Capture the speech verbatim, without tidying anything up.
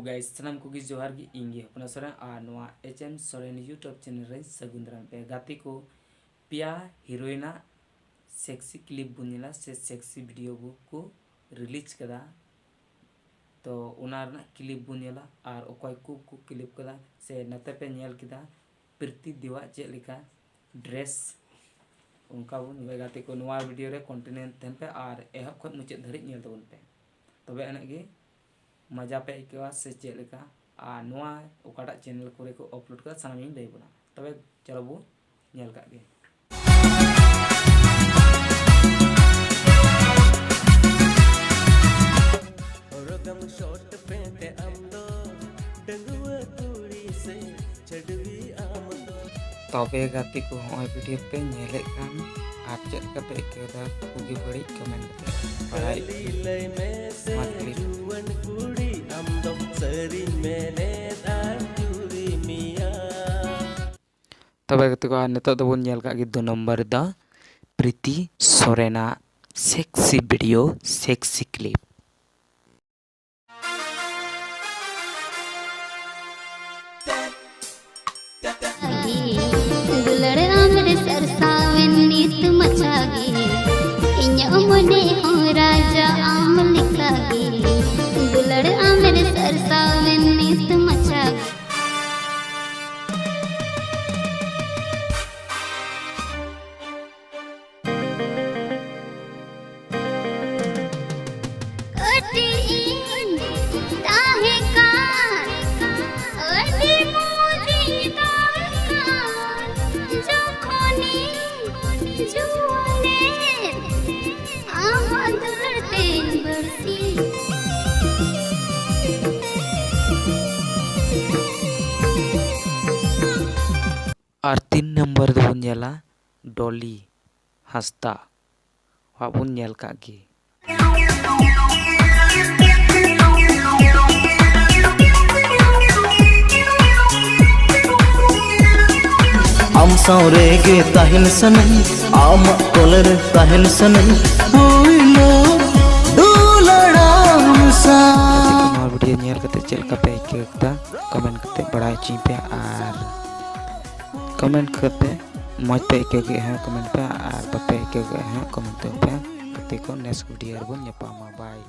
ᱜᱟᱭᱤᱥ, ᱥᱟᱱᱟᱢ ᱠᱚᱜᱮ ᱡᱚᱦᱟᱨ ᱜᱮ᱾ ᱤᱧ ᱜᱮ ᱦᱚᱯᱚᱱᱟ ᱥᱚᱨᱮᱱ ᱟᱨ ᱱᱚᱣᱟ H M Soren YouTube channel ᱨᱮᱧ ᱥᱟᱹᱜᱩᱱ ᱫᱟᱨᱟᱢ ᱯᱮ᱾ ᱜᱟᱛᱮ ᱠᱚ, ᱯᱮᱭᱟ ᱦᱤᱨᱳᱭᱤᱱᱟᱜ ᱥᱮᱠᱥᱤ ᱠᱞᱤᱯ ᱵᱚᱱ ᱧᱮᱞᱟ ᱥᱮ ᱥᱮᱠᱥᱤ ᱵᱷᱤᱰᱤᱭᱳ ᱠᱚ ᱨᱤᱞᱤᱡᱽ ᱠᱟᱫᱟ᱾ ᱛᱚ ᱚᱱᱟ ᱨᱮᱱᱟᱜ ᱠᱞᱤᱯ ᱵᱚᱱ ᱧᱮᱞᱟ ᱟᱨ ᱚᱠᱚᱭ ᱠᱚ ᱠᱚ ᱠᱞᱤᱯ ᱠᱟᱫᱟ ᱥᱮ ᱱᱚᱛᱮ ᱯᱮ ᱧᱮᱞ ᱠᱮᱫᱟ ᱯᱨᱤᱛᱤ ᱫᱮᱣᱟᱜ ᱪᱮᱫ ᱞᱮᱠᱟ ᱰᱨᱮᱥ, ᱚᱱᱠᱟ ᱵᱚᱱ ᱧᱮᱞᱟ᱾ ᱜᱟᱛᱮ ᱠᱚ, ᱱᱚᱣᱟ ᱵᱷᱤᱰᱤᱭᱳ ᱨᱮ ᱠᱚᱱᱴᱤᱱᱤᱭᱩ ᱛᱟᱦᱮᱱ ᱯᱮ ᱟᱨ ᱮᱦᱚᱵ ᱠᱷᱚᱱ ᱢᱩᱪᱟᱹᱫ ᱫᱷᱟᱹᱨᱤᱡ ᱧᱮᱞ ᱛᱟᱵᱚᱱ ᱯᱮ, ᱛᱚᱵᱮ ᱟᱹᱱᱤᱡ ᱜᱮ ᱢᱚᱡᱟ ᱯᱮ ᱟᱹᱭᱠᱟᱹᱣᱟ ᱥᱮ ᱪᱮᱫ ᱞᱮᱠᱟ᱾ ᱟᱨ ᱱᱚᱣᱟ ᱚᱠᱟᱴᱟᱜ ᱪᱮᱱᱮᱞ ᱠᱚᱨᱮ ᱠᱚ ᱟᱯᱞᱳᱰ ᱠᱟᱫᱟ ᱥᱟᱱᱟᱢ ᱤᱧ ᱞᱟᱹᱭ ᱵᱚᱱᱟ᱾ ᱛᱚᱵᱮ ᱪᱚᱞᱚ ᱵᱚ ᱧᱮᱞ ᱠᱟᱜ ᱜᱮ᱾ ᱦᱚᱨᱚᱜᱟᱢ ᱥᱚᱨᱴ ᱯᱮᱱᱴ ᱟᱢ ᱫᱚ ᱰᱟᱺᱜᱩᱣᱟᱹ ᱠᱩᱲᱤ ᱥᱮ ᱪᱷᱟᱹᱰᱣᱤ ᱟᱢ ᱫᱚ᱾ ᱛᱚᱵᱮ ᱜᱟᱛᱮ ᱠᱚ, ᱦᱚᱸᱜᱼᱚᱭ ᱵᱷᱤᱰᱤᱭᱳ ᱯᱮ ᱧᱮᱞᱮᱫ ᱠᱟᱱ ᱟᱨ ᱪᱮᱫ ᱞᱮᱠᱟ ᱯᱮ ᱟᱹᱭᱠᱟᱹᱣ ᱮᱫᱟ, ᱵᱩᱜᱤ ᱵᱟᱹᱲᱤᱡ ᱠᱚᱢᱮᱱᱴ ᱠᱟᱛᱮ ᱵᱟᱲᱟᱭ ᱠᱷᱟᱹᱞᱤ ᱦᱚᱪᱚᱧ ᱞᱟᱹᱭ ᱢᱮ ᱥᱮ ᱢᱟ ᱠᱞᱤᱯ᱾ ᱡᱩᱣᱟᱹᱱ ᱠᱩᱲᱤ ᱟᱢ ᱫᱚᱢ ᱥᱟᱹᱨᱤᱧ ᱢᱮᱱᱮᱫ ᱟᱨ ᱡᱩᱨᱤ ᱢᱮᱭᱟ᱾ ᱛᱚᱵᱮ ᱜᱟᱛᱮ ᱠᱚ, ᱟᱨ ᱱᱤᱛᱚᱜ ᱫᱚᱵᱚᱱ ᱧᱮᱞ ᱠᱟᱜ ᱜᱮ ᱫᱩ ᱱᱚᱢᱵᱚᱨ ᱨᱮᱫᱚ ᱯᱨᱤᱛᱤ ᱥᱚᱨᱮᱱᱟᱜ ᱥᱮᱠᱥᱤ ᱵᱷᱤᱰᱤᱭᱳ, ᱥᱮᱠᱥᱤ ᱠᱞᱤᱯ᱾ ᱫᱩᱞᱟᱹᱲ ᱟᱢ ᱨᱮ ᱥᱟᱨᱥᱟᱣᱮᱱ ᱱᱤᱛ ᱢᱟᱪᱷᱟ ᱜᱮ, ᱤᱧᱟᱹᱜ ᱢᱚᱱᱮ ᱦᱚᱸ ᱨᱟᱡᱟ ᱟᱢ ᱞᱮᱠᱟ ᱜᱮ᱾ ᱫᱩᱞᱟᱹᱲ ᱟᱢ ᱨᱮ ᱥᱟᱨᱥᱟᱣᱮᱱ ᱱᱤᱛ ᱢᱟᱪᱷᱟ ᱜᱮ᱾ ᱠᱟᱹᱴᱤᱡ ᱤᱧ ᱛᱟᱦᱮᱸ ᱠᱟᱱ, ᱟᱹᱰᱤ ᱢᱚᱡᱽ ᱤᱧ ᱛᱟᱦᱮᱸ ᱠᱟᱱ, ᱡᱚᱠᱷᱚᱱᱤᱧ ᱡᱩᱣᱟᱹᱱᱮᱱ, ᱟᱢᱟᱜ ᱫᱩᱞᱟᱹᱲ ᱛᱮᱧ ᱵᱟᱹᱲᱛᱤ᱾ ᱟᱨ ᱛᱤᱱ ᱱᱚᱢᱵᱚᱨ ᱫᱚᱵᱚᱱ ᱧᱮᱞᱟ ᱰᱚᱞᱤ ᱦᱟᱸᱥᱫᱟ᱾ ᱦᱟᱸᱜ ᱵᱚᱱ ᱧᱮᱞ ᱠᱟᱜ ᱜᱮ᱾ ᱟᱢ ᱥᱟᱶ ᱨᱮᱜᱮ ᱛᱟᱦᱮᱱ ᱥᱟᱱᱟᱧ, ᱟᱢᱟᱜ ᱠᱚᱞᱮ ᱨᱮ ᱛᱟᱦᱮᱱ ᱥᱟᱱᱟᱧ, ᱯᱳᱭᱞᱳ ᱫᱩᱞᱟᱹᱲᱟᱢ ᱥᱟᱶ᱾ ᱱᱚᱣᱟ ᱵᱷᱤᱰᱤᱭᱳ ᱧᱮᱞ ᱠᱟᱛᱮ ᱪᱮᱫ ᱞᱮᱠᱟ ᱠᱟᱛᱷᱟ ᱠᱚᱢᱮᱱᱴ ᱠᱟᱛᱮ ᱵᱟᱲᱟᱭ ᱦᱚᱪᱚᱧ ᱯᱮ᱾ ᱟᱨ ᱠᱚᱢᱮᱱᱴ ᱠᱟᱛᱮ ᱢᱚᱡᱽ ᱯᱮ ᱟᱹᱭᱠᱟᱹᱣ ᱠᱮᱫ ᱦᱚᱸ ᱠᱚᱢᱮᱱᱴ ᱯᱮ, ᱟᱨ ᱵᱟᱯᱮ ᱟᱹᱭᱠᱟᱹᱣ ᱠᱮᱫ ᱦᱚᱸ ᱠᱚᱢᱮᱱᱴ ᱛᱟᱵᱚᱱ ᱯᱮ᱾ ᱜᱟᱛᱮ ᱠᱚ, ᱱᱮᱠᱥᱴ ᱵᱷᱤᱰᱤᱭᱳ ᱨᱮᱵᱚᱱ ᱧᱟᱯᱟᱢᱟ᱾ ᱵᱟᱭ᱾